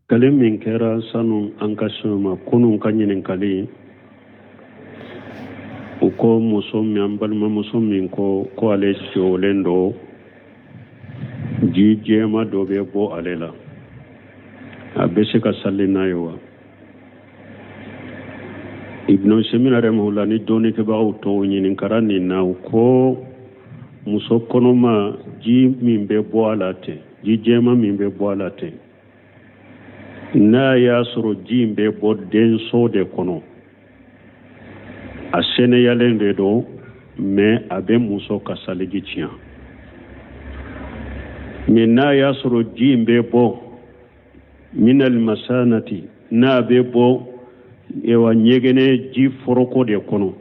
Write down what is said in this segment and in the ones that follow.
Kali min kɛra sanu an ka soma kunun ka ɲininkali, u ko muso min, an balimamuso min ko ko ale jɔlen don, ji jɛma dɔ bɛ bɔ ale la, a bɛ se ka sali n'a ye wa? Ibn Usaymin rahimahullah ni dɔnnikɛbagaw tɔw ɲininkara nin na, u ko muso kɔnɔma, ji min bɛ bɔ a la ten, ji jɛma min bɛ bɔ a la ten, n'a y'a sɔrɔ ji in bɛ bɔ denso de kɔnɔ, a sɛnɛyalen de don, mais a bɛ muso ka saliji tiɲɛ. Mais n'a y'a sɔrɔ ji in bɛ bɔ minal masanati, n'a bɛ bɔ ewa ɲɛgɛnɛ ji foroko de kɔnɔ,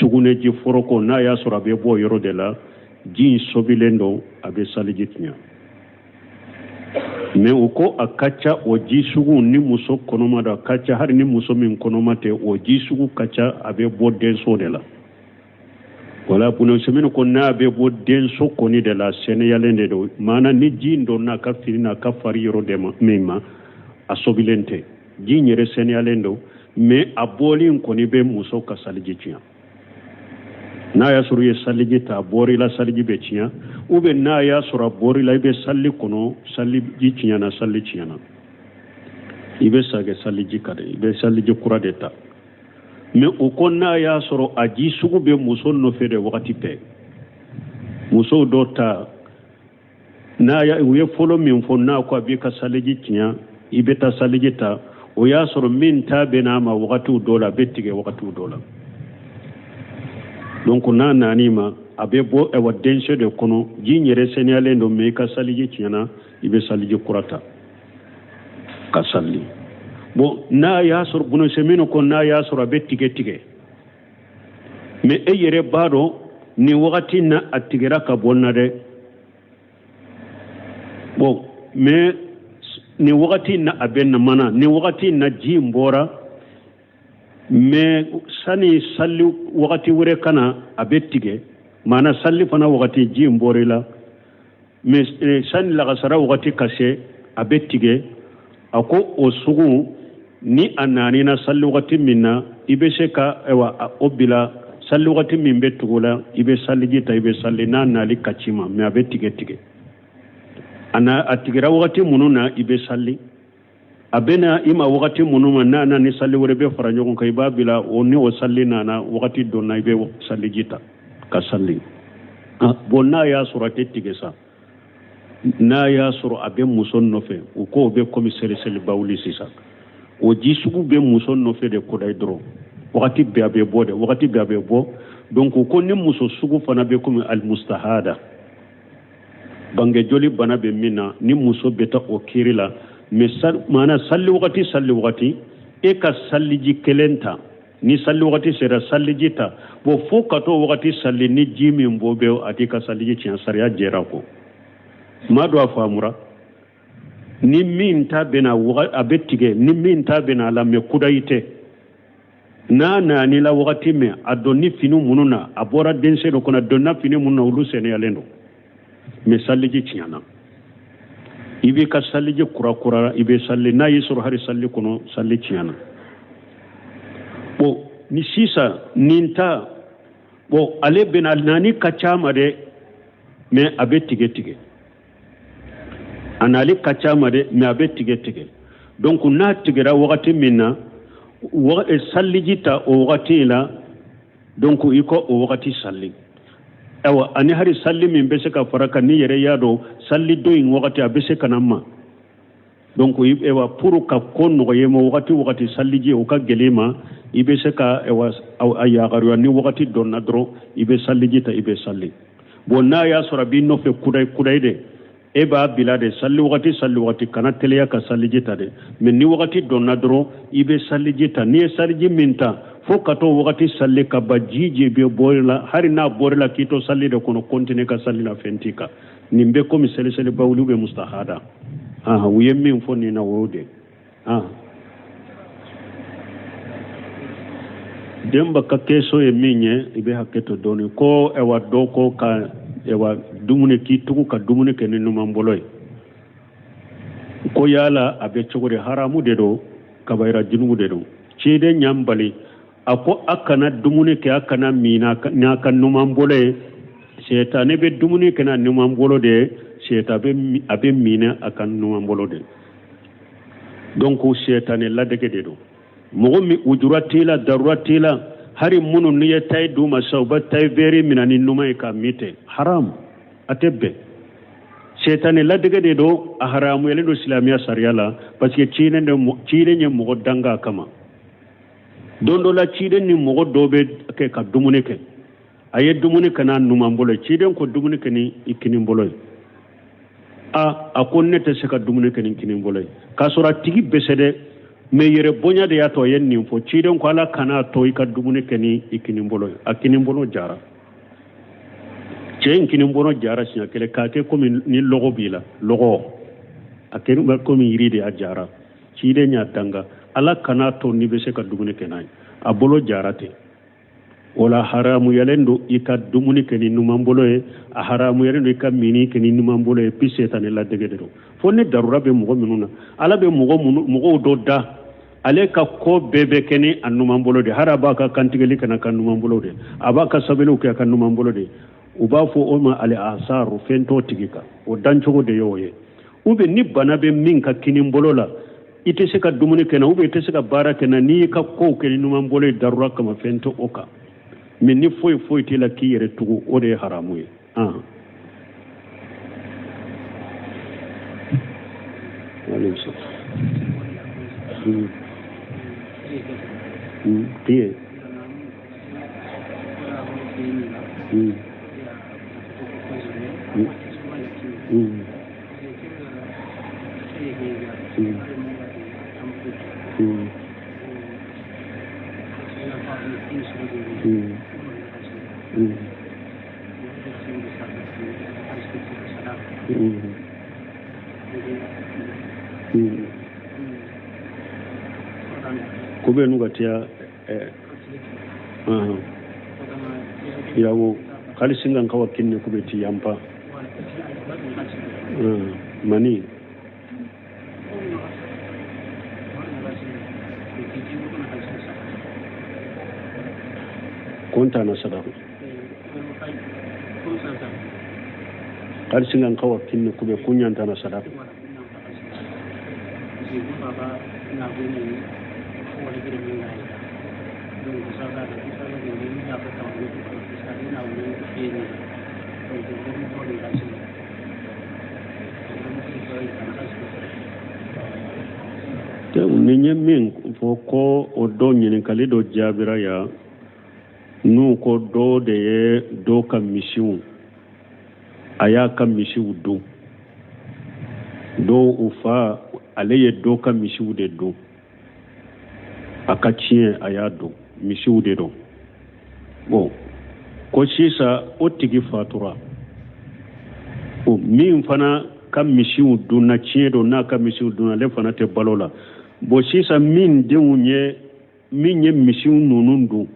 sugunɛji foroko, n'a y'a sɔrɔ a bɛ bɔ yɔrɔ de la, ji in sobilen don, a bɛ saliji tiɲɛ. Mais u ko a ka ca o ji sugu ni muso kɔnɔma don, a ka ca hali ni muso min kɔnɔma tɛ, o ji sugu ka ca, a bɛ bɔ denso de la. Wala Ibn Usaymin ko n'a bɛ bɔ denso kɔni de la, sɛnɛyalen de don. Maana ni ji in donna a ka fini n'a ka fari yɔrɔ de ma min ma, a sobilen tɛ, ji in yɛrɛ sɛnɛyalen don, mais a bɔli in kɔni bɛ muso ka saliji tiɲɛ. N'a y'a sɔrɔ i ye saliji ta, a bɔr'i la, saliji bɛ tiɲɛ, ou bien n'a y'a sɔrɔ a bɔr'i la, i bɛ sali kɔnɔ, saliji tiɲɛna, sali tiɲɛna, i bɛ sagɛ saliji kan de, i bɛ saliji kura de ta. Mais u ko n'a y'a sɔrɔ a ji sugu bɛ muso nɔfɛ de wagati bɛɛ, musow dɔ ta n'a ya, u ye fɔlɔ min fɔ, n'a ko a b'i ka saliji tiɲɛ, i bɛ taa saliji ta, o y'a sɔrɔ min ta bɛ n'a ma wagatiw dɔ la, a bɛ tigɛ wagatiw dɔ la. Donc n'a nan'i ma, a bɛ bɔ ɛwa denso de kɔnɔ, ji in yɛrɛ sɛnɛyalen don, mais i ka saliji tiɲɛna, i bɛ saliji kura ta ka sali. Bon, n'a y'a sɔrɔ Ibn Usaymin ko n'a y'a sɔrɔ a bɛ tigɛ tigɛ, mais e yɛrɛ b'a dɔn nin wagati na a tigɛra ka bɔ n na dɛ. Bon, mais nin wagati na a bɛ na mana, nin wagati na ji in bɔra, mais sani sali wagati wɛrɛ ka na, a bɛ tigɛ. Maana sali fana wagati ji in bɔra i la, mais sani lagasara wagati ka se, a bɛ tigɛ. A ko o sugu ni a nan'i na sali wagati min na, i bɛ se ka ayiwa o bila sali wagati min bɛ tugu la, i bɛ saliji ta, i bɛ sali n'a nali ka ci ma, mais a bɛ tigɛ tigɛ. A na a tigɛra wagati minnu na, i bɛ sali. A bɛ na i ma wagati minnu ma, n'a na ni sali wɛrɛ bɛ fara ɲɔgɔn kan, i b'a bila o ni o sali nana wagati dɔ na, i bɛ saliji ta ka sali. Bon, n'a y'a sɔrɔ a tɛ tigɛ sa, n'a y'a sɔrɔ a bɛ muso nɔfɛ, u ko o bɛ komi seliseliba wuli sisan, o ji sugu bɛ muso nɔfɛ de kodayi dɔrɔn, wagati bɛɛ a bɛ bɔ dɛ, wagati bɛɛ a bɛ bɔ. Donc u ko ni muso sugu fana bɛ komi alimustahada, bangejoli bana bɛ min na, ni muso bɛ taa o kiri la, mais maana sali wagati, sali wagati, e ka saliji kelen ta, ni sali wagati sera, saliji ta, bon, fo ka to wagati sali, ni ji min bɔ bɛ, a t'i ka saliji tiɲɛ, sariya jɛra. Ko maa dɔ a faamura ni min ta bɛna, a bɛ tigɛ ni min ta bɛna a la, mais kudayi tɛ. N'a nan'i la wagati min, a donni fini minnu na, a bɔra denso dɔ kɔnɔ, a donna fini minnu na, olu sɛnɛyalen don, mais saliji tiɲɛna, i b'i ka saliji kura kura, i bɛ sali n'a y'i sɔrɔ hali sali kɔnɔ, sali tiɲɛna. Bon, ni sisan nin ta, bon, ale bɛna nani ka ca ma dɛ, mais a bɛ tigɛ tigɛ, a nali ka ca ma dɛ, mais a bɛ tigɛ tigɛ. Donc n'a tigɛra wagati min na, saliji ta o wagati in la, donc i ko o wagati sali. Ayiwa, ani hali sali min bɛ se ka fara kan, n'i yɛrɛ y'a dɔn sali don in wagati a bɛ se ka na ma. Donc ayiwa, pour ka ko nɔgɔya ma, wagati wagati saliji o ka gɛlɛn ma, i bɛ se ka ayiwa a yagaruya ni wagati dɔnna dɔrɔn, i bɛ saliji ta, i bɛ sali. Bon, n'a y'a sɔrɔ a b'i nɔfɛ kudayi kudayi de, e b'a bila de sali wagati, sali wagati, kana teliya ka saliji ta dɛ, mais ni wagati dɔnna dɔrɔn, i bɛ saliji ta. N'i ye saliji min ta, fo ka to wagati sali ka ban, ji ji bɛ bɔ la, hali n'a bɔr'i la k'i to sali de kɔnɔ, continuer ka sali la, fɛn t'i kan. Nin bɛ komi seliseli bawuli bɛ mustahada. U ye min fɔ nin na, o y'o de. Denba ka question ye min ye, i bɛ hakɛ to dɔɔni. Ko ɛwa dɔ ko ka ɛwa dumuni k'i tugu ka dumuni kɛ ni numan bolo ye. Ko yala a bɛ cogo di? Haramu de don, kabayira junubu de don. Ciden y'an bali, a ko a kana dumuni kɛ, a kana min n'a ka numan bolo ye. Sɛtanɛ bɛ dumuni kɛ n'a numan bolo de ye, sɛtanɛ a bɛ min a ka numan bolo de. Donc sɛtanɛ ladege de don. Mɔgɔ min ujura t'i la, darura t'i la, hari minnu n'i ye tayi d'u ma sisan, u bɛ tayi vɛri minɛ ni numan ye k'a min ten, haram, a tɛ bɛn. Sɛtanɛ ladege de don, a haramuyalen don silamɛya sariya la, parce que ciden ye mɔgɔ danga a kama. Don dɔ la, ciden ni mɔgɔ dɔ bɛ kɛ ka dumuni kɛ, a ye dumuni kɛ n'a numan bolo ye. Ciden ko dumuni kɛ ni i kinin bolo ye. A ko ne tɛ se ka dumuni kɛ ni kinin bolo ye, k'a sɔrɔ a tigi bɛ se dɛ, mais yɛrɛ bonya de y'a to a ye nin fɔ. Ciden ko ala kana to i ka dumuni kɛ ni i kinin bolo ye. A kinin bolo jara, cɛ in kinin bolo jara siɲɛ kelen k'a kɛ komi ni lɔgɔ b'i la, lɔgɔ a kɛra komi yiri de, a jara. Ciden y'a danga, ala kana to n'i bɛ se ka dumuni kɛ n'a ye. A bolo jara ten. O la haramuyalen don i ka dumuni kɛ ni numan bolo ye, a haramuyalen don i ka minni kɛ ni numan bolo ye, puis sɛtanɛ ladege de don. Fo ni darura bɛ mɔgɔ minnu na, ala bɛ mɔgɔ minnu mɔgɔw dɔ da, ale ka ko bɛɛ bɛ kɛ ni a numan bolo de. Hari a b'a ka kantigɛli kɛ n'a ka numan bolo de, a b'a ka sɛbɛnniw kɛ a ka numan bolo de. U b'a fɔ o ma ale asaru, fɛn t'o tigi kan, o dancogo de y'o ye. Ou bien ni bana bɛ min ka kinin bolo la, i tɛ se ka dumuni kɛ na, ou bien i tɛ se ka baara kɛ na, n'i y'i ka kow kɛ ni numan bolo ye darura kama, fɛn tɛ o kan. Mais ni foyi foyi t'i la k'i yɛrɛ tugu, o de ye haramu ye. Tiye. Ko bɛ n'u ka tiya yawo kali singan kawa kinne ko be ti yampa mani. Konta na sadaka kali singan kawa kinne ko be kunyanta na sadaka. Ni ye min fɔ ko o dɔ ɲininkali dɔ jaabira yan, n'u ko dɔ de ye dɔ ka misiw, a y'a ka misiw dun, dɔw u fa ale ye dɔ ka misiw de dun, a ka tiɲɛ a y'a dun, misiw de don. Bon, ko sisan o tigi fatura, o min fana ka misiw dunna, tiɲɛ don n'a ka misiw dunna, ale fana tɛ balo la. Bon, sisan min denw ye min ye misiw ninnu dun,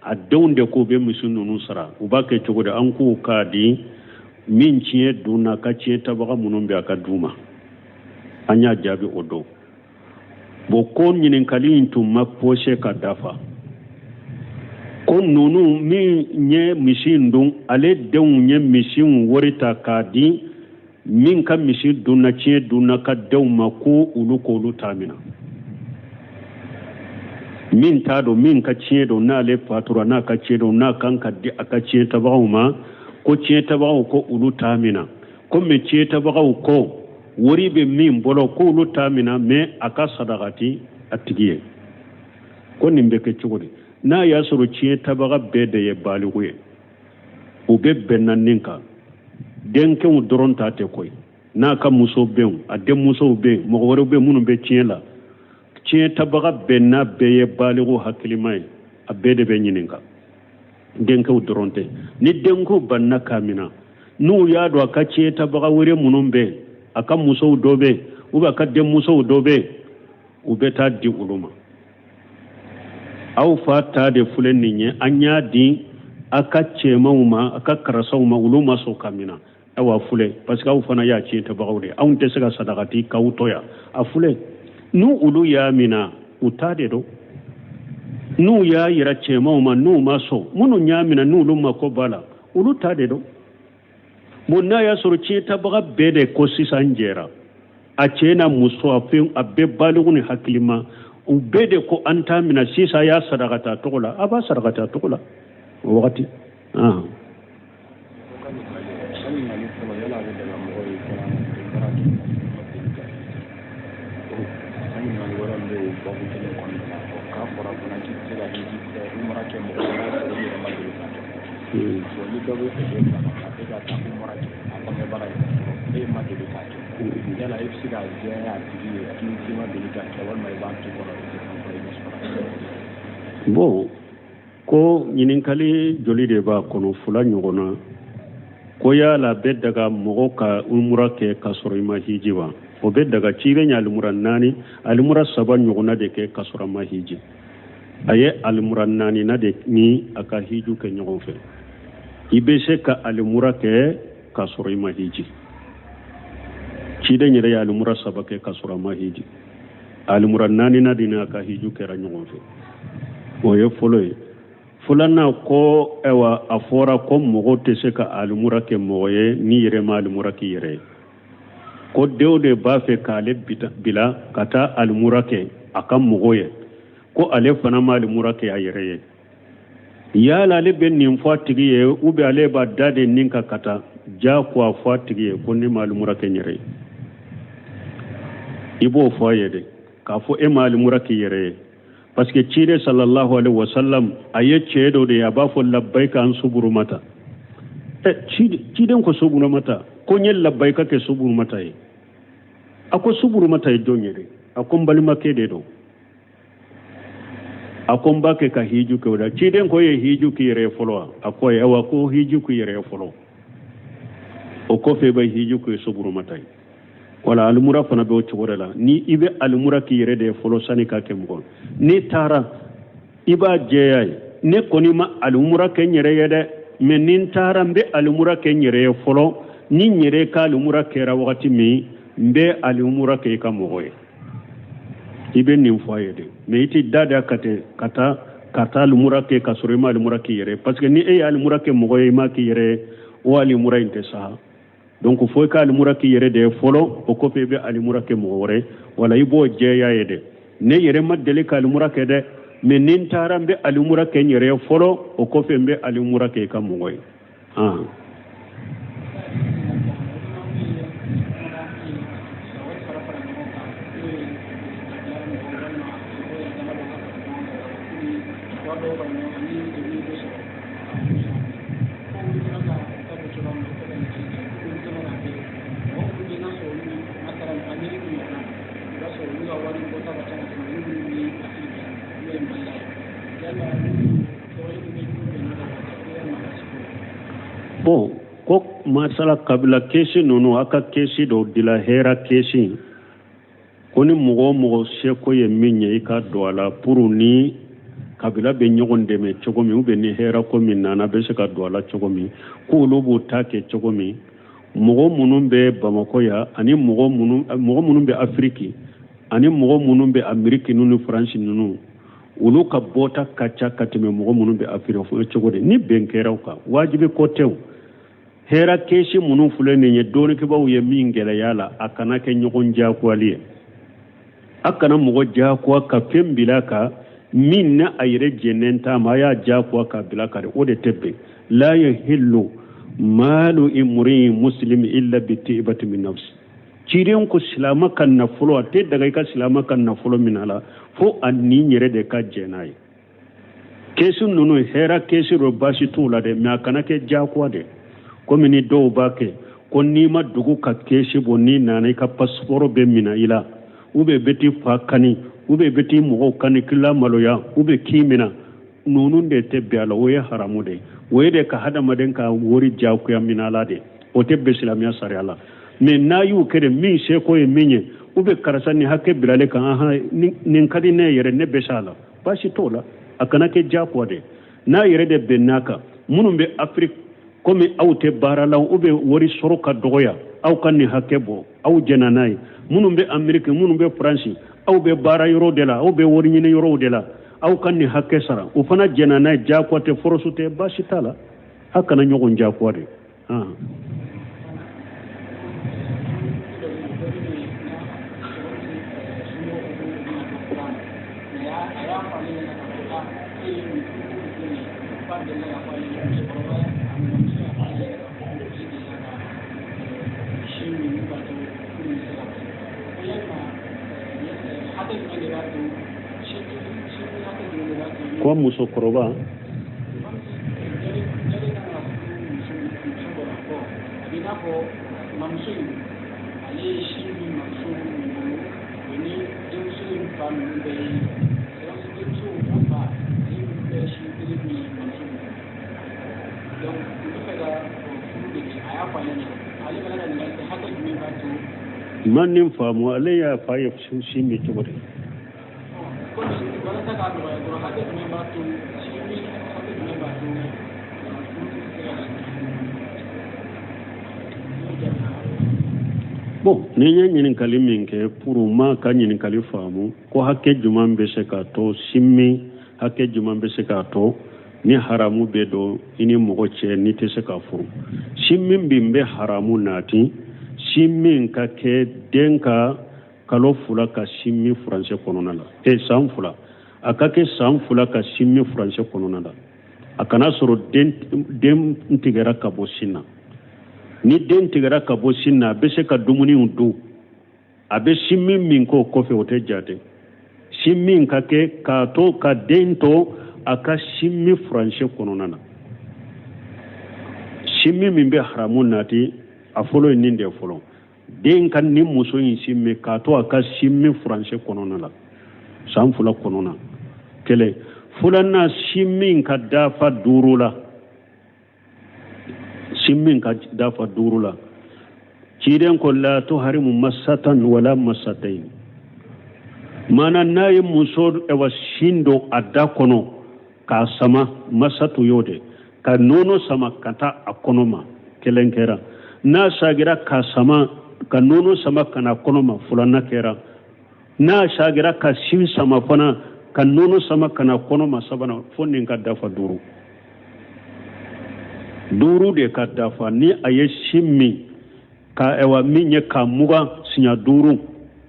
a denw de ko bɛ misi ninnu sara, u b'a kɛ cogo di? An k'u k'a di min tiɲɛ dunna, ka tiɲɛ tabaga minnu bɛ a ka d'u ma. An y'a jaabi o don. Bon, ko ɲininkali in tun ma pose ka dafa, ko ninnu min ye misi in dun, ale denw ye misiw wari ta k'a di min ka misi dunna, tiɲɛ dunna ka denw ma, ko olu k'olu ta minɛ. Min t'a dɔn min ka tiɲɛ don, n'ale fatura n'a ka tiɲɛ don, n'a kan ka di a ka tiɲɛ tabagaw ma, ko tiɲɛ tabagaw ko olu t'a minɛ. Komi tiɲɛ tabagaw ko wari bɛ min bolo k'olu t'a minɛ, mais a ka sadakati a tigi ye. Ko nin bɛ kɛ cogo di? N'a y'a sɔrɔ tiɲɛ tabaga bɛɛ de ye baliku ye, u bɛ bɛnna nin kan, denkɛw dɔrɔn ta tɛ koyi, n'a ka muso bɛ yen, a denmusow bɛ yen, mɔgɔ wɛrɛw bɛ minnu bɛ tiɲɛ la, tiɲɛ tabaga bɛɛ n'a bɛɛ ye baliku hakilima ye, a bɛɛ de bɛ ɲininka, denkɛw dɔrɔn tɛ. Ni denkɛw banna k'a minɛ, n'u y'a dɔn a ka tiɲɛ tabaga wɛrɛ minnu bɛ yen, a ka musow dɔ bɛ yen, ou bien a ka denmusow dɔ bɛ yen, u bɛ taa di olu ma. Aw fa ta de filɛ nin ye, an y'a di a ka cɛmanw ma, a ka karasaw ma, olu ma sɔn ka minɛ. Awa filɛ, parce que aw fana y'a tiɲɛtabagaw de ye, anw tɛ se ka sadakati k'aw to yan. A filɛ, n'u olu y'a mina, u ta de don. N'u y'a yira cɛmanw ma, n'u ma sɔn, minnu y'a mina, n'olu mako b'a la, olu ta de don. Bon, n'a y'a sɔrɔ tiɲɛtabaga bɛɛ de ko sisan jɛra, a cɛ n'a muso, a fɛn a bɛɛ baliku ni hakilima, u bɛɛ de ko an t'a mina sisan, a y'a sadakata a tɔgɔ la, a b'a sadakata a tɔgɔ la o wagati. Ni dɔ bɛ fɛ k'e bila ka taa, e ka taa umura kɛ a bangebaga ye, e ma deli k'a kɛ, yala e bɛ se k'a jɛya a tigi ye k'i ma deli k'a kɛ, walima i b'a to kɔnɔ, i tɛ fɛn fɔ, i bɛ sɔrɔ? Bon, ko ɲininkali joli de b'a kɔnɔ? Fila ɲɔgɔn na. Ko yala bɛ daga mɔgɔ ka umura kɛ k'a sɔrɔ i ma hiji wa? O bɛ daga. Ciden ye alimura naani, alimura saba ɲɔgɔnna de kɛ k'a sɔrɔ a ma hiji. A ye alimura naanina de ni a ka hiju kɛ ɲɔgɔn fɛ. I bɛ se ka alimura kɛ k'a sɔrɔ i ma hiji. Ciden yɛrɛ ye alimura saba kɛ k'a sɔrɔ a ma hiji. Alimura naanina de ni a ka hiju kɛra ɲɔgɔn fɛ. O ye fɔlɔ ye. Filanan ko, ayiwa, a fɔra ko mɔgɔ tɛ se ka alimura kɛ mɔgɔ ye n'i yɛrɛ ma alimura k'i yɛrɛ ye. Ko denw de b'a fɛ k'ale bila ka taa alimura kɛ a ka mɔgɔ ye, ko ale fana ma alimura kɛ a yɛrɛ ye. Yala ale bɛ nin fɔ a tigi ye, ou bien ale b'a da de nin kan ka taa ja ko a fɔ a tigi ye ko ne ma alimura kɛ n yɛrɛ ye? I b'o fɔ a ye de, k'a fɔ e ma alimura k'i yɛrɛ ye, parce que ciden sallallahu alaihi wasallam, a ye cɛ dɔ de ye, a b'a fɔ labbayika an suburumata. Ɛ, ciden ko suburumata ko n ye labbayika kɛ suburumata ye. A ko suburumata ye jɔn ye de? A ko n balimakɛ de don. A ko n b'a kɛ ka hiju kɛ. O la ciden ko ye hiju k'i yɛrɛ ye fɔlɔ wa? A ko ayi. Awa, ko hiju k'i yɛrɛ ye fɔlɔ, o kɔfɛ i bɛ hiju kɛ suburumata ye. Wala alimura fana bɛ o cogo de la. Ni i bɛ alimura k'i yɛrɛ de ye fɔlɔ sani k'a kɛ mɔgɔ. N'i taara, i b'a jɛya ye, ne kɔni ma alimura kɛ n yɛrɛ ye dɛ, mais ni n taara, n bɛ alimura kɛ n yɛrɛ ye fɔlɔ. Ni n yɛrɛ ka alimura kɛra wagati min, n bɛ alimura kɛ i ka mɔgɔ ye. I bɛ nin fɔ a ye de, mais i tɛ da da ka tɛ ka taa alimura kɛ ka sɔrɔ i ma alimura k'i yɛrɛ ye, parce que ni e ye alimura kɛ mɔgɔ ye, i ma k'i yɛrɛ ye, o alimura in tɛ saha. Donc fo i ka alimura k'i yɛrɛ de ye fɔlɔ, o kɔfɛ i bɛ alimura kɛ mɔgɔ wɛrɛ ye. Wala i b'o jɛya ye dɛ, ne yɛrɛ ma deli ka alimura kɛ dɛ, mais ni n taara, n bɛ alimura kɛ n yɛrɛ ye fɔlɔ, o kɔfɛ n bɛ alimura kɛ i ka mɔgɔ ye. Bon, ko masala kabila kesi ninnu, a ka kesi dɔ dila, hɛra kesi, ko ni mɔgɔ o mɔgɔ seko ye min ye, i ka don a la, pour ni kabila bɛ ɲɔgɔn dɛmɛ cogo min, ou bien ni hɛra ko min nana, bɛ se ka don a la cogo min, k'olu b'u ta kɛ cogo min. Mɔgɔ minnu bɛ Bamakɔ yan, ani mɔgɔ minnu bɛ Afiriki, ani mɔgɔ minnu bɛ Ameriki ninnu ni Faransi ninnu, olu ka bɔta ka ca ka tɛmɛ mɔgɔ minnu bɛ Afiriki fo cogo di? Ni bɛn kɛra o kan, wajibi ko tɛ o. Hɛra kesi minnu filɛ nin ye, dɔɔnikɛbaaw ye min gɛlɛya la, a kana kɛ ɲɔgɔn diyagoyali ye. A kana mɔgɔ diyagoya ka fɛn bila kan min na a yɛrɛ jɛnnen t'a ma. A y'a diyagoya ka bila ka de, o de tɛ bɛn. La yahillu malu imri'in muslim illa bi tibati min nafsi. Ciden ko silama ka nafolo, a tɛ daga i ka silama ka nafolo minɛ a la fo a ni yɛrɛ de ka jɛn n'a ye. Kɛsu ninnu, hɛra kɛsu dɔ, baasi t'u la dɛ, mais a kana kɛ diyagoya de, komi ni dɔw b'a kɛ ko n'i ma dugu ka kɛsi bɔ, n'i nana, i ka passeport bɛ minɛ i la, ou bien bɛ t'i fa kani, ou bien bɛ t'i mɔgɔw kani k'i lamaloya, ou bien k'i minɛ. Ninnu de tɛ bɛn a la, o ye haramu de ye. O ye de ka hadamaden ka wari diyagoya minɛ a la de, o tɛ bɛn silamɛya sariya la. Mais n'a y'u kɛ de, min seko ye min ye, ou bien karisa ni hakɛ bilalen kan, ahan, nin ka di ne yɛrɛ, ne bɛ s'a la, baasi t'o la. A kana kɛ diyagoya de. N'a yɛrɛ de bɛn n'a kan, minnu bɛ Afiriki Komi aw tɛ baara la ou bien wari sɔrɔ ka dɔgɔya, aw ka nin hakɛ bɔ, aw jɛnna n'a ye. Minnu bɛ Ameriki, minnu bɛ Faransi, aw bɛ baara yɔrɔ de la, aw bɛ wari ɲini yɔrɔw de la, aw ka nin hakɛ sara. U fana jɛnna n'a ye, diyagoya tɛ, force tɛ, baasi t'a la. A kana ɲɔgɔn diyagoya de. Ko musokɔrɔba ma nin faamu, ale y'a fa ye sin min cogo di? Bon, ni ye ɲininkali min kɛ pour ma ka ɲininkali faamu, ko hakɛ jumɛn bɛ se k'a to sin min, hakɛ jumɛn bɛ se k'a to ni haramu bɛ don i ni mɔgɔ cɛ n'i tɛ se ka furu? Sin min bin bɛ haramu nati, sin min ka kɛ den ka kalo 2 ka sin min furancɛ kɔnɔna la, e san 2, a ka kɛ san 2 ka sin min furancɛ kɔnɔna la, a kana sɔrɔ den tigɛra ka bɔ sin na. Ni den tigɛra ka bɔ sin na, a bɛ se ka dumuniw dun, a bɛ sin min min k'o kɔfɛ, o tɛ jate. Sin min ka kɛ k'a to ka den to a ka sin min furancɛ kɔnɔna na, sin min min bɛ haramu nati, a fɔlɔ ye nin de fɔlɔ, den ka ni muso in sin min k'a to a ka sin min furancɛ kɔnɔna la san 2 kɔnɔna. Kelen filanan, sin min ka dafa 5 la, sin min ka dafa 5 la. Ciden ko la tuharimu masatan wala masatayn, mana n'a ye muso ɛwa sin don a da kɔnɔ k'a sama, masatu y'o de ka nɔnɔ sama ka taa a kɔnɔ ma, kelen kɛra. N'a sagira k'a sama ka nɔnɔ sama ka na kɔnɔ ma, filanan kɛra. N'a sagira ka sin sama fana ka nɔnɔ sama ka na kɔnɔ ma, sabanan. Fo nin ka dafa 5, 5 de ka dafa. Ni a ye sin min ka ɛwa min ye ka mugan siɲɛ 5,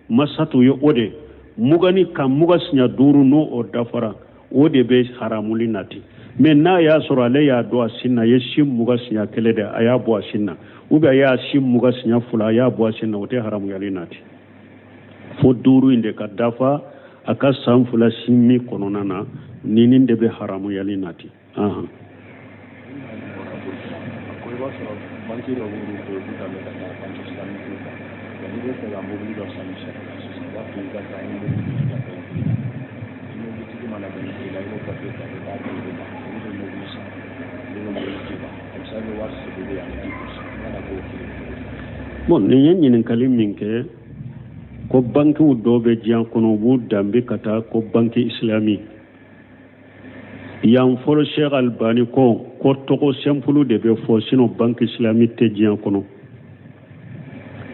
masatu ye o de mugan ni ka mugan siɲɛ 5, n'o o dafara, o de bɛ haramuli nati. Mais n'a y'a sɔrɔ ale y'a don a sin na, a ye sin mugan siɲɛ kelen de, a y'a bɔ a sin na, ou bien a y'a sin mugan siɲɛ 2, a y'a bɔ a sin na, o tɛ haramuyali nati. Fo 5 in de ka dafa a ka san 2 sin min kɔnɔna na, ni nin de bɛ haramuyali nati. Ko i b'a sɔrɔ banque dɔ b'olu fɛ yen, u b'u ka taa banque islamique kan. N'i bɛ fɛ ka mobili dɔ san misali la sisan, u b'a fɔ i ka taa ni mobilitigi ka taa i ni mobilitigi mana bɛn i la, i b'o papiye ta, i bɛ taa di olu ma, olu bɛ mobili san, olu bɛ mobili d'i ma, comme ça i bɛ wari sigi olu ye ani 10%. I mana k'o kelen. Bon, nin ye ɲininkali min kɛ, ko bankiw dɔw bɛ diɲɛ kɔnɔ, u b'u danbe ka taa ko banque islamique. Yan fɔlɔ Sheikh Albani ko tɔgɔ simple de bɛ fɔ, sinon banque islamique tɛ diɲɛ kɔnɔ.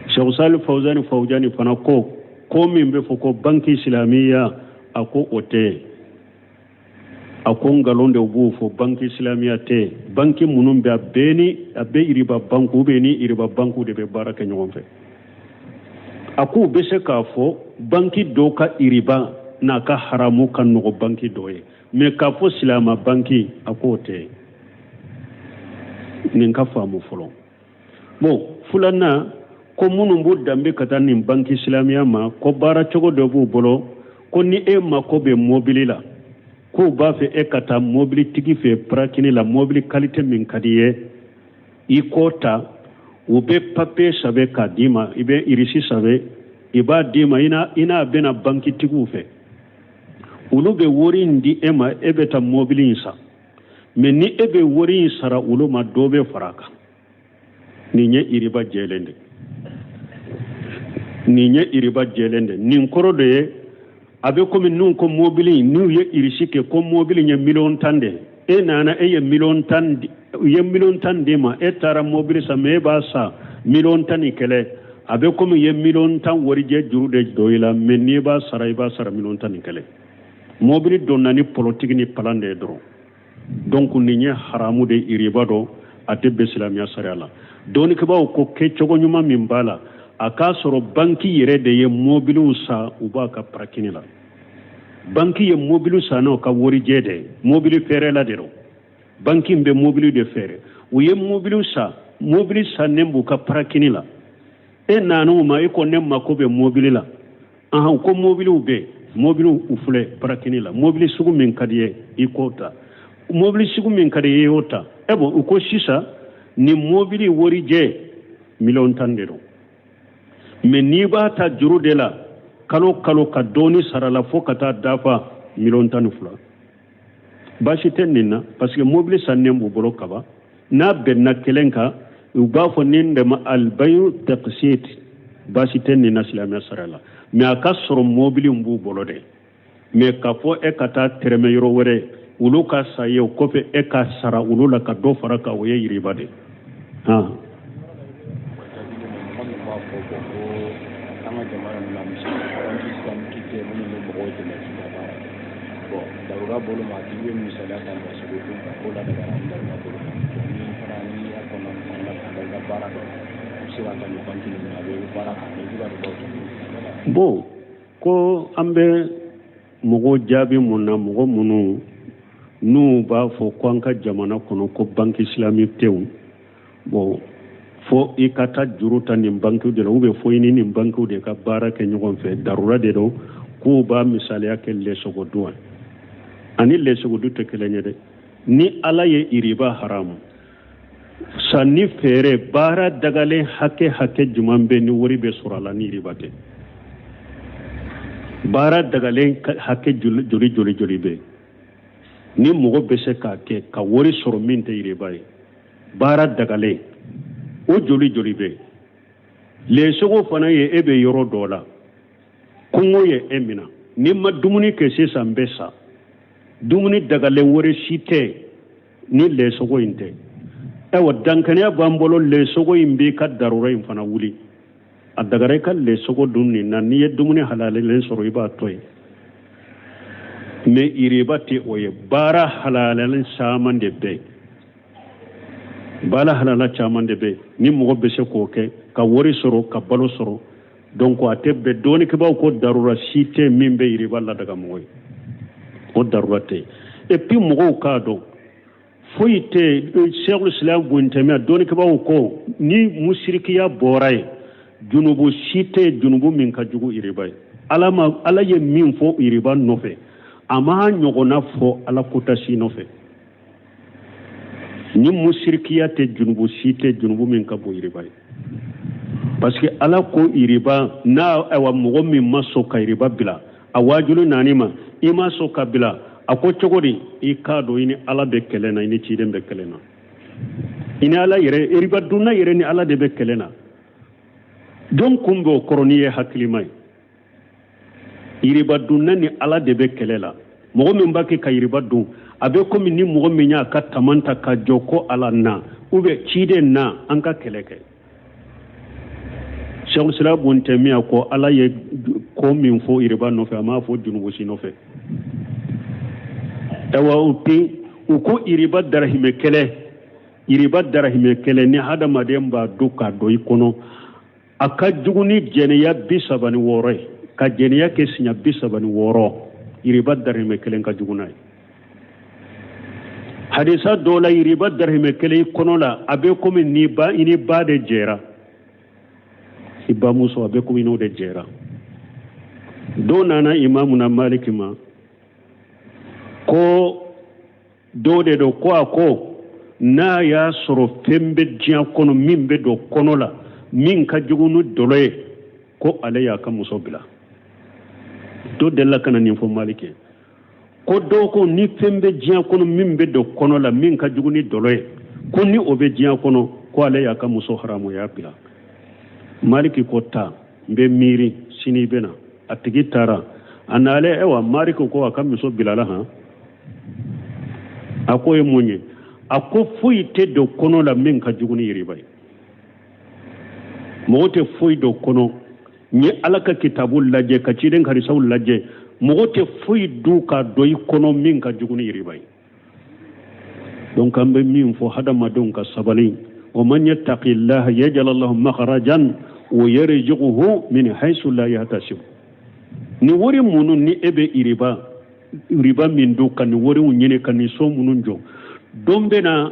Sheikh Salih Fawzani Fawzani fana ko min bɛ fɔ ko banque islamiya, a ko o tɛ, a ko nkalon de b'o fɔ, banque islamiya tɛ. Banque minnu bɛ a bɛɛ ni a bɛ iriba banque ou bien ni iriba banque de bɛ baara kɛ ɲɔgɔn fɛ. A k'u bɛ se k'a fɔ banque dɔw ka iriba n'a ka haramu ka nɔgɔ banque dɔw ye, mais k'a fɔ silama banque, a k'o tɛ. Nin ka faamu fɔlɔ. Bon, filanan, ko minnu b'u danbe ka taa nin banque silamɛya ma, ko baara cogo dɔ b'u bolo, ko ni e mako bɛ mobili la, k'u b'a fɛ e ka taa mobilitigi fɛ parakini la, mobili qualité min ka di ye, i k'o ta, u bɛ papiye sɛbɛn k'a d'i ma, i bɛ irisi sɛbɛn, i b'a d'i ma, i n'a bɛna bankitigiw fɛ, olu bɛ wari in di e ma, e bɛ taa mobili in san. Mais ni e bɛ wari in sara olu ma, dɔ bɛ fara a kan. Nin ye iriba jɛlen de, nin ye iriba jɛlen de. Nin kɔrɔ de ye a bɛ komi n'u ko mobili, n'u ye irisi kɛ ko mobili ye miliyɔn 10 de ye, e nana e ye miliyɔn 10 U ye miliyɔn 10 d'i ma, e taara mobili san, mais e b'a san miliyɔn 11, a bɛ komi i ye miliyɔn 10 warijɛ juru de don i la. Mais n'i b'a sara, i b'a sara miliyɔn 11. Mobili donna ni politiki ni palan de ye dɔrɔn. Donc nin ye haramu de, iriba dɔ, a tɛ bɛn silamɛya sariya la. Dɔnnikɛbaaw ko kɛcogo ɲuman min b'a la, a k'a sɔrɔ banki yɛrɛ de ye mobiliw san, u b'a ka parakini la. Banki ye mobili san n'o ka warijɛ de ye, mobili feerela de don. Banki bɛ mobili de feere. U ye mobili san, mobili sannen b'u ka parakini la. E nan'u ma, e ko ne mako bɛ mobili la. Ahan, ko mobiliw bɛ yen, mobiliw u filɛ parakini la, mobili sugu min ka di ye i k'o ta, mobili sugu min ka di ye i y'o ta. E bon, u ko sisan nin mobili warijɛ miliyɔn 10 de don, mais n'i b'a ta juru de la, kalo kalo ka dɔɔni sara la fo ka taa dafa miliyɔn 12, baasi tɛ nin na, parce que mobili sannen b'u bolo kaban. N'a bɛnna kelen kan, u b'a fɔ nin de ma albayu taqsit, baasi tɛ nin na silamɛya sariya la. Mais a ka sɔrɔ mobili b'u bolo de. Mais k'a fɔ e ka taa tɛrɛmɛ yɔrɔ wɛrɛ, olu ka sa ye, o kɔfɛ e ka sara olu la ka dɔ fara kan, o ye yiriba de han. Mɔgɔ min b'a fɔ ko an ka jamana ninnu na, misali banque islamique tɛ minnu bɛ mɔgɔw dɛmɛ k'i ka baara kɛ. Bon, darura bolo ma, a tigi bɛ misaliya ta lɛsogo dun kan k'o la dagara ni darura bolo ma. Ni fana ni y'a kɔnɔna na ka i ka baara dɔn, i bɛ se ka taa ni banque ninnu a bɛ baara kan, i bɛ ka mɔgɔw dɛmɛ. Bon, ko an bɛ mɔgɔw jaabi mun na? Mɔgɔ minnu n'u b'a fɔ ko an ka jamana kɔnɔ ko banque islamique tɛ yen, bon, fo i ka taa juru ta nin bankiw de la, ou bien fo i ni nin bankiw de ka baara kɛ ɲɔgɔn fɛ, darura de don. K'u b'a misaliya kɛ lɛsogo dun ani lɛsogo dun tɛ kelen ye dɛ. Ni Ala ye iriba haramu, sanni feere baara dagalen hakɛ hakɛ jumɛn bɛ ni wari bɛ sɔrɔ a la ni iriba tɛ? Baara dagalen hakɛ joli joli joli bɛ ni mɔgɔ bɛ se k'a kɛ ka wari sɔrɔ min tɛ iriba ye? Baara dagalen o joli joli bɛ? Lɛsogo fana ye, e bɛ yɔrɔ dɔ la, kɔngɔ ye e minɛ, n'i ma dumuni kɛ sisan bɛ sa. Dumuni dagalen wɛrɛ si tɛ ni lɛsogo in tɛ. Ayiwa, dankɛnɛya b'an bolo, lɛsogo in b'i ka darura in fana wuli. A dagara i ka lɛsogo dun nin na, n'i ye dumuni halalelen sɔrɔ, i b'a to yen. Mais iriba tɛ o ye. Baara halalalen caman de bɛ yen, baara halala caman de bɛ ni mɔgɔ bɛ se k'o kɛ ka wari sɔrɔ, ka balo sɔrɔ. Donc a tɛ bɛn. Dɔɔnikɛbaaw ko darura si tɛ min bɛ iriba ladaga mɔgɔ ye, o darura tɛ. Et puis mɔgɔw k'a dɔn, foyi tɛ. Sɛkul Islam Bun Taymiya, dɔɔnikɛbaaw ko ni musirikiya bɔra yen, junubu si tɛ junubu min ka jugu iriba ye. Ala ma, Ala ye min fɔ iriba nɔfɛ, a m'a ɲɔgɔnna fɔ Ala kota si nɔfɛ. Ni musirikiya tɛ, junubu si tɛ junubu min ka bon iriba ye, parce que Ala ko iriba n'a, ayiwa, mɔgɔ min ma sɔn ka iriba bila, a waajulu naani ma, i ma sɔn ka bila, a ko cogo di? I k'a dɔn i ni Ala bɛ kɛlɛ na, i ni ciden bɛ kɛlɛ na, i ni Ala yɛrɛ, iriba dunna yɛrɛ ni Ala de bɛ kɛlɛ na. Jɔn kun bɛ o kɔrɔ? N'i ye hakilima ye, iriba dunna ni Ala de bɛ kɛlɛ la. Mɔgɔ min b'a kɛ ka iriba dun, a bɛ komi ni mɔgɔ min y'a ka taman ta ka jɔ ko Ala na ou bien ciden na, an ka kɛlɛ kɛ. Sɛkul Islam Bun Taymiya ko Ala ye ko min fɔ iriba nɔfɛ, a m'a fɔ junubu si nɔfɛ. Ayiwa, o pe u ko iriba darahimɛ kɛlɛ, iriba darahimɛ kɛlɛ, ni hadamaden b'a dun k'a don i kɔnɔ, a ka jugu ni jɛnɛya 36 ye, ka jɛnɛya kɛ siɲɛ 36, iriba darahimɛ kelen ka jugu n'a ye. Hadisa dɔw la, iriba darahimɛ kelen i kɔnɔ la, a bɛ komi ni ba, i ni ba de jɛra, i bamuso, a bɛ komi n'o de jɛra. Dɔw nana Imamuna Maliki ma ko dɔw de don ko a ko n'a y'a sɔrɔ fɛn bɛ diɲɛ kɔnɔ min bɛ don kɔnɔ la min ka jugu ni dɔlɔ ye, ko ale y'a ka muso bila. Dɔ delila ka na nin fɔ Maliki ye ko dɔw ko ni fɛn bɛ diɲɛ kɔnɔ min bɛ don kɔnɔ la min ka jugu ni dɔlɔ ye, ko ni o bɛ diɲɛ kɔnɔ, ko ale y'a ka muso haramuya bila. Maliki ko taa, n bɛ miiri, sini bɛ na. A tigi taara, a nalen, ayiwa, Maliki ko a ka muso bilala han. A ko ye mun ye? A ko foyi tɛ don kɔnɔ la min ka jugu ni yiriba ye. Mɔgɔ tɛ foyi don kɔnɔ. N ye Ala ka kitabu lajɛ, ka ciden ka hadisaw lajɛ, mɔgɔ tɛ foyi dun k'a don i kɔnɔ min ka jugu ni yiriba ye. Donc an bɛ min fɔ hadamadenw ka sabali. Wa man yattaqillaha yaj'al lahu makhrajan wa yarzuquhu min haythu la yahtasib. Ni wari minnu ni e bɛ riba min dun ka nin wariw ɲini ka nin so minnu jɔ, don bɛ na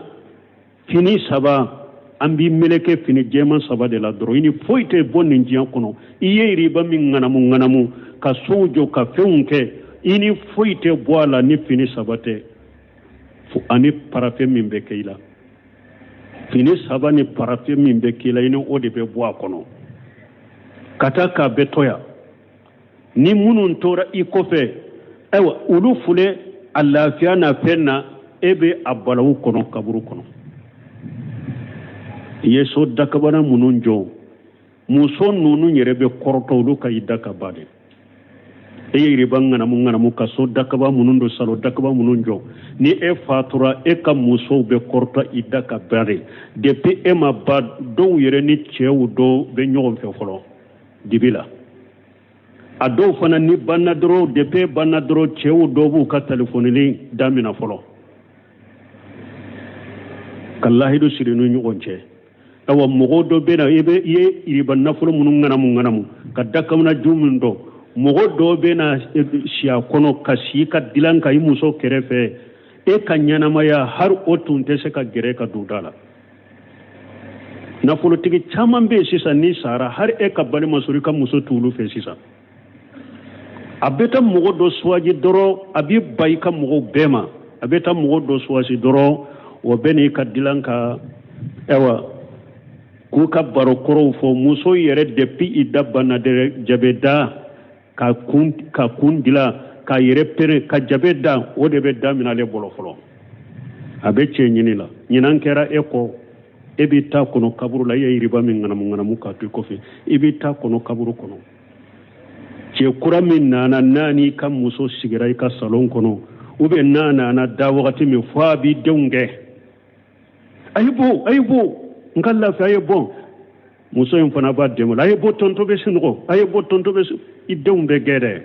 fini saba, an b'i meleke fini jɛman saba de la dɔrɔn, i ni foyi tɛ bɔ nin diɲɛ kɔnɔ. I ye riba min ŋanamu ŋanamu ka sow jɔ ka fɛnw kɛ, i ni foyi tɛ bɔ a la ni fini saba tɛ, ani parafe min bɛ kɛ i la. Fini saba ni parafe min bɛ k'i la, i ni o de bɛ bɔ a kɔnɔ ka taa k'a bɛɛ to yan. Ni minnu tora i kɔfɛ, ayiwa, olu filɛ a lafiya n'a fɛn na, e bɛ a balawu kɔnɔ kaburu kɔnɔ. I ye so dakabana minnu jɔ, muso ninnu yɛrɛ bɛ kɔrɔtɔ olu ka i da ka ba de. E ye yiriba ŋanamu ŋanamu ka so dakaba minnu don, salo dakaba minnu jɔ, ni e fatura, e ka musow bɛ kɔrɔtɔ i da ka ba de. Depuis e ma ba, dɔw yɛrɛ ni cɛw dɔw bɛ ɲɔgɔn fɛ fɔlɔ dibi la. A dɔw fana ni banna dɔrɔn, depuis e banna dɔrɔn, cɛw dɔw b'u ka talifonili damina fɔlɔ ka lahidu siri n'u ɲɔgɔn cɛ. Awa, mɔgɔ dɔ bɛ na, i bɛ i ye iriba nafolo minnu ŋanamu ŋanamu ka dakamana ju min dɔn, mɔgɔ dɔ bɛ na si a kɔnɔ ka si ka dilan ka i muso kɛrɛfɛ. E ka ɲɛnamaya hali o tun tɛ se ka gɛrɛ ka don da la. Nafolotigi caman bɛ yen sisan, n'i sara, hali e ka balima sɔrɔ i ka muso t'olu fɛ sisan. A bɛ taa mɔgɔ dɔ suwaji dɔrɔn, a b'i ba i ka mɔgɔw bɛɛ ma. A bɛ taa mɔgɔ dɔ suwaji dɔrɔn, o bɛ n'i ka dilan ka, ayiwa, k'u ka baro kɔrɔw fɔ. Muso yɛrɛ, depuis i da banna dɛrɛ, jabe da ka kun ka kun dilan k'a yɛrɛ pere ka jabe da, o de bɛ daminɛ ale bolo fɔlɔ. A bɛ cɛ ɲini la. Ɲinan kɛra e kɔ, e b'i ta kɔnɔ kaburu la. I ye yiriba min ŋanamu ŋanamu k'a to i kɔfɛ, i b'i ta kɔnɔ kaburu kɔnɔ. Cɛ kura min nana, n'a n'i ka muso sigira i ka salon kɔnɔ, ou bien n'a nana da wagati min, fo a b'i denw kɛ: a ye bɔ, a ye bɔ, n ka lafiya, a ye bɔ. Muso in fana b'a dɛmɛ la: a ye bɔ, tonton bɛ sunɔgɔ, a ye bɔ, tonton bɛ. I denw bɛ gɛn dɛ.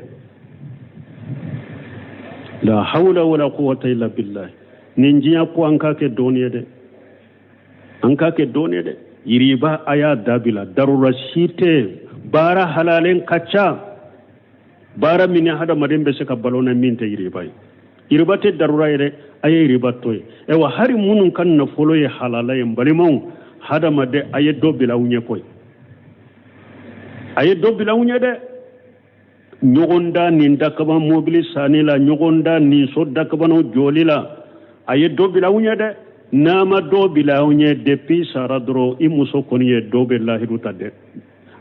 La hawla wala quwwata illa billah. Nin diɲɛ ko, an k'a kɛ dɔɔni ye dɛ, an k'a kɛ dɔɔni ye dɛ. Yiriba, a y'a dabila, darura si tɛ. Baara halalen ka ca, baara min ni hadamaden bɛ se ka balo na min tɛ yiriba ye. Yiriba tɛ darura ye dɛ, a ye yiriba to ye. Ayiwa, hali minnu ka nafolo ye halala ye, n balimaw, hadamaden, a ye dɔ bila aw ɲɛ koyi, a ye dɔ bila aw ɲɛ dɛ. Ɲɔgɔn da nin dakaba mobili sanni la, ɲɔgɔn da nin so dakabanaw jɔli la, a ye dɔ bila aw ɲɛ dɛ. N'a ma dɔ bila aw ɲɛ, depuis sara dɔrɔn, i muso kɔni ye dɔ bɛ lahidu ta dɛ,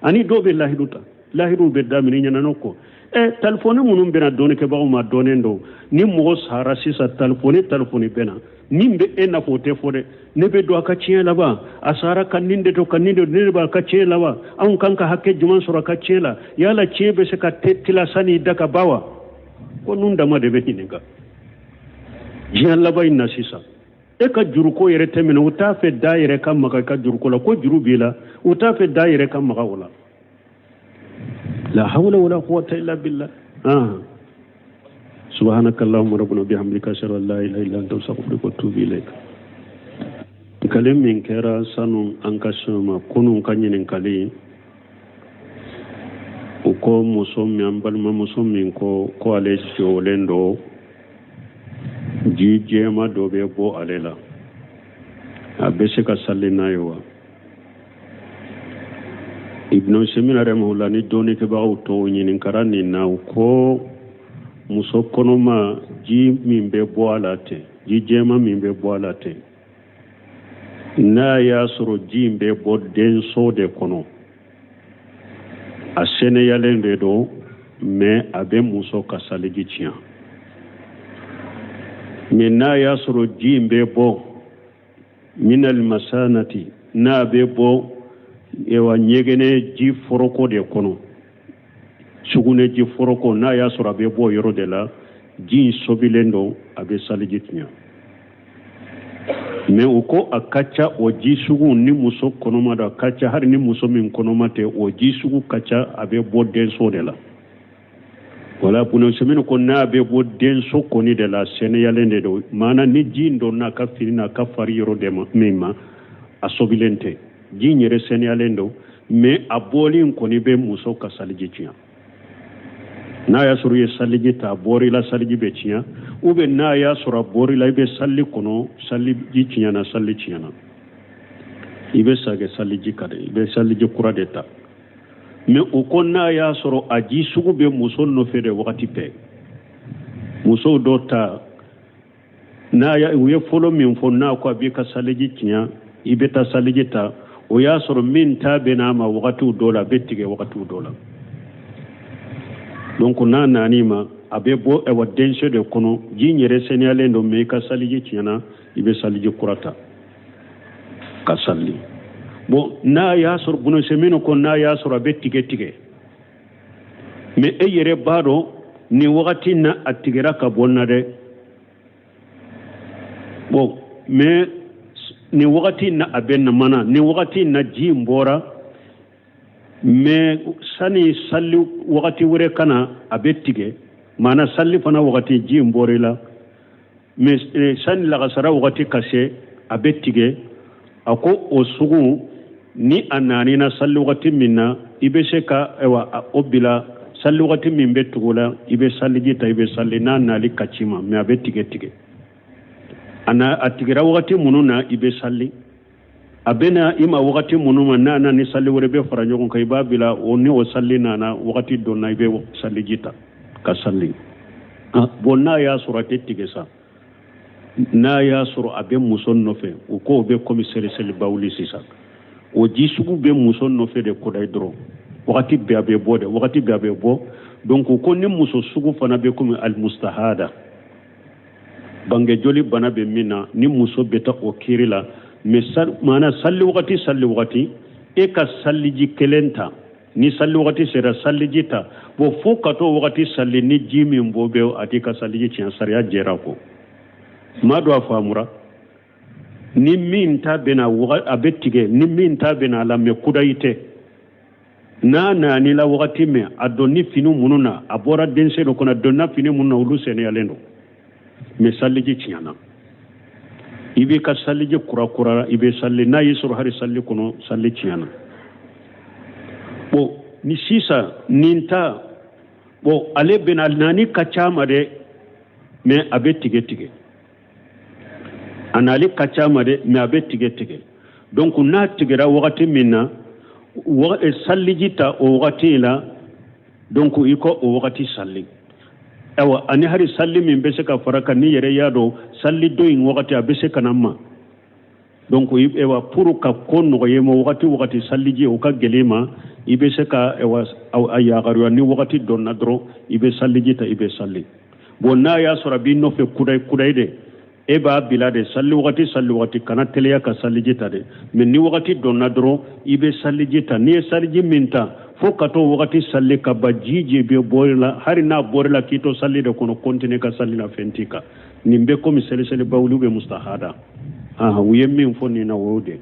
ani dɔw bɛ lahidu ta, lahidu bɛ daminɛ ɲɛna n'o kɔ. Ɛ, talifɔni minnu bɛna dɔnnikɛbagaw ma dɔnnen don. Ni mɔgɔ sara sisan, talifɔni bɛna min bɛ e nafa, o tɛ fɔ dɛ. Ne bɛ don a ka tiɲɛ laban, a sara ka nin de to, ka nin de, ne de b'a ka tiɲɛ laban. Anw kan ka hakɛ jumɛn sɔrɔ a ka tiɲɛ la? Yala tiɲɛ bɛ se ka tila sani da ka ban wa? Ko nun dama de bɛ ɲininka diɲɛ laban in na sisan. E ka juruko yɛrɛ tɛ minɛ, u t'a fɛ da yɛrɛ ka maga i ka juruko la, ko juru b'i la, u t'a fɛ da yɛrɛ ka maga o la. La hawla wala quwwata illa billah. Ah, subhanaka allahumma rabbana bihamdika, ashhadu an la ilaha illa anta, astaghfiruka wa atubu ilaik. Ɲininkali min kɛra sanu an ka sɔn ma kunun ka ɲininkali, o ko muso min, an balimamuso min ko ko ale jɔlen don, ji jɛma dɔ bɛ bɔ ale la, a bɛ se ka sali n'a ye wa? Ibn Usaymin rahimahullah ni dɔnnikɛbagaw tɔw ɲininkara nin na. U ko muso kɔnɔma, ji min bɛ bɔ a la ten, ji jɛma min bɛ bɔ a la ten, n'a y'a sɔrɔ ji in bɛ bɔ denso de kɔnɔ, a sɛnɛyalen de don, mais a bɛ muso ka saliji tiɲɛ. Mais n'a y'a sɔrɔ ji in bɛ bɔ minal masanati, n'a bɛ bɔ ewa ɲɛgɛnɛ ji foroko de kɔnɔ, sugunɛ ji foroko, n'a y'a sɔrɔ a bɛ bɔ yɔrɔ de la, ji in sobilen don, a bɛ saliji tiɲɛ. Mais u ko a ka ca o ji sugu ni muso kɔnɔma don, a ka ca hali ni muso min kɔnɔma tɛ, o ji sugu ka ca, a bɛ bɔ denso de la. Wala Ibn Usaymin ko n'a bɛ bɔ denso kɔni de la, sɛnɛyalen de don. Maana ni ji in donna a ka fini n'a ka fari yɔrɔ de ma min ma, a sobilen tɛ, ji in yɛrɛ sɛnɛyalen don, mais a bɔli in kɔni bɛ muso ka saliji tiɲɛ. N'a y'a sɔrɔ i ye saliji ta, a bɔr'i la, saliji bɛ tiɲɛ, ou bien n'a y'a sɔrɔ a bɔr'i la, i bɛ sali kɔnɔ, saliji tiɲɛna, sali tiɲɛna, i bɛ sagin saliji kan de, i bɛ saliji kura de ta. Mais u ko n'a y'a sɔrɔ a ji sugu bɛ muso nɔfɛ de wagati bɛɛ, musow dɔ ta n'a ya u ye fɔlɔ min fɔ, n'a ko a b'i ka saliji tiɲɛ, i bɛ taa saliji ta, o y'a sɔrɔ min ta bɛ n'a ma wagatiw dɔ la, a bɛ tigɛ wagatiw dɔ la. Donc n'a nan'i ma, a bɛ bɔ ɛwa denso de kɔnɔ, ji in yɛrɛ seniyalen don, mais i ka saliji tiɲɛna, i bɛ saliji kura ta ka sali. Bon, n'a y'a sɔrɔ Ibn Usaymin ko n'a y'a sɔrɔ a bɛ tigɛ tigɛ, mais e yɛrɛ b'a dɔn nin wagati na a tigɛra ka bɔ n na dɛ. Bon, mais nin wagati na a bɛ namana, nin wagati na ji in bɔra, mais sani sali wagati wɛrɛ ka na, a bɛ tigɛ. Maana sali fana wagati ji in bɔra i la, mais sani lagasara wagati ka se, a bɛ tigɛ. A ko o sugu ni a nan'i na sali wagati min na, i bɛ se ka ayiwa o bila sali wagati min bɛ tugu la, i bɛ saliji ta, i bɛ sali n'a nali ka ci ma, mais a bɛ tigɛ tigɛ. A na a tigɛra wagati minnu na, i bɛ sali. A bɛ na i ma wagati minnu ma, n'a na ni sali wɛrɛ bɛ fara ɲɔgɔn kan, i b'a bila o ni o sali nana wagati dɔ na, i bɛ saliji ta ka sali. Bon, n'a y'a sɔrɔ a tɛ tigɛ sa, n'a y'a sɔrɔ a bɛ muso nɔfɛ, u ko o bɛ komi seliseli bawuli sisan, o ji sugu bɛ muso nɔfɛ de kudayi dɔrɔn, wagati bɛɛ a bɛ bɔ dɛ, wagati bɛɛ a bɛ bɔ. Donc ko ni muso sugu fana bɛ komi alimustahada, bangejoli bana bɛ min na, ni muso bɛ taa o kiri la, mais maana sali wagati sali wagati e ka saliji kelen ta, ni sali wagati sera, saliji ta. Bon, fo ka t'o wagati sali ni ji min bɔ bɛ, a t'i ka saliji tiɲɛ, sariya jɛra ko maa dɔ a faamura. Ni min ta bɛna a bɛ tigɛ, ni min ta bɛna a la, mais kudayi tɛ. N'a nan'i la wagati min, a donni fini minnu na, a bɔra denso dɔ kɔnɔ, a donna fini minnu na, olu sɛnɛyalen don, mais saliji tiɲɛna, i b'i ka saliji kura kura, i bɛ sali. N'a y'i sɔrɔ hali sali kɔnɔ, sali tiɲɛna. Bon, ni sisan nin ta, bon, ale bɛna nani ka ca ma dɛ, mais a bɛ tigɛ tigɛ. A nali ka ca ma dɛ, mais a bɛ tigɛ tigɛ. Donc n'a tigɛra wagati min na, saliji ta o wagati la. Donc i ko o wagati sali, ayiwa, ani hali sali min bɛ se ka fara kan, n'i yɛrɛ y'a dɔn sali dɔ in wagati a bɛ se ka na ma. Donc ayiwa, pour ka ko nɔgɔya ma, wagati wagati saliji o ka gɛlɛn ma, i bɛ se ka ayiwa a yagaruya ni wagati dɔnna dɔrɔn, i bɛ saliji ta, i bɛ sali. Bon, n'a y'a sɔrɔ a b'i nɔfɛ kudayi kudayi de, e b'a bila de sali wagati sali wagati, kana teliya ka saliji ta dɛ. Mais ni wagati dɔnna dɔrɔn, i bɛ saliji ta. N'i ye saliji min ta, fo ka t'o wagati sali ka ban, ji ji bɛ bɔ la, hali n'a bɔr'i la k'i to sali de kɔnɔ, continuer ka sali la, fɛn t'i kan. Nin bɛ komi seliseli bawuli bɛ mustahada. U ye min fɔ nin na, o y'o de.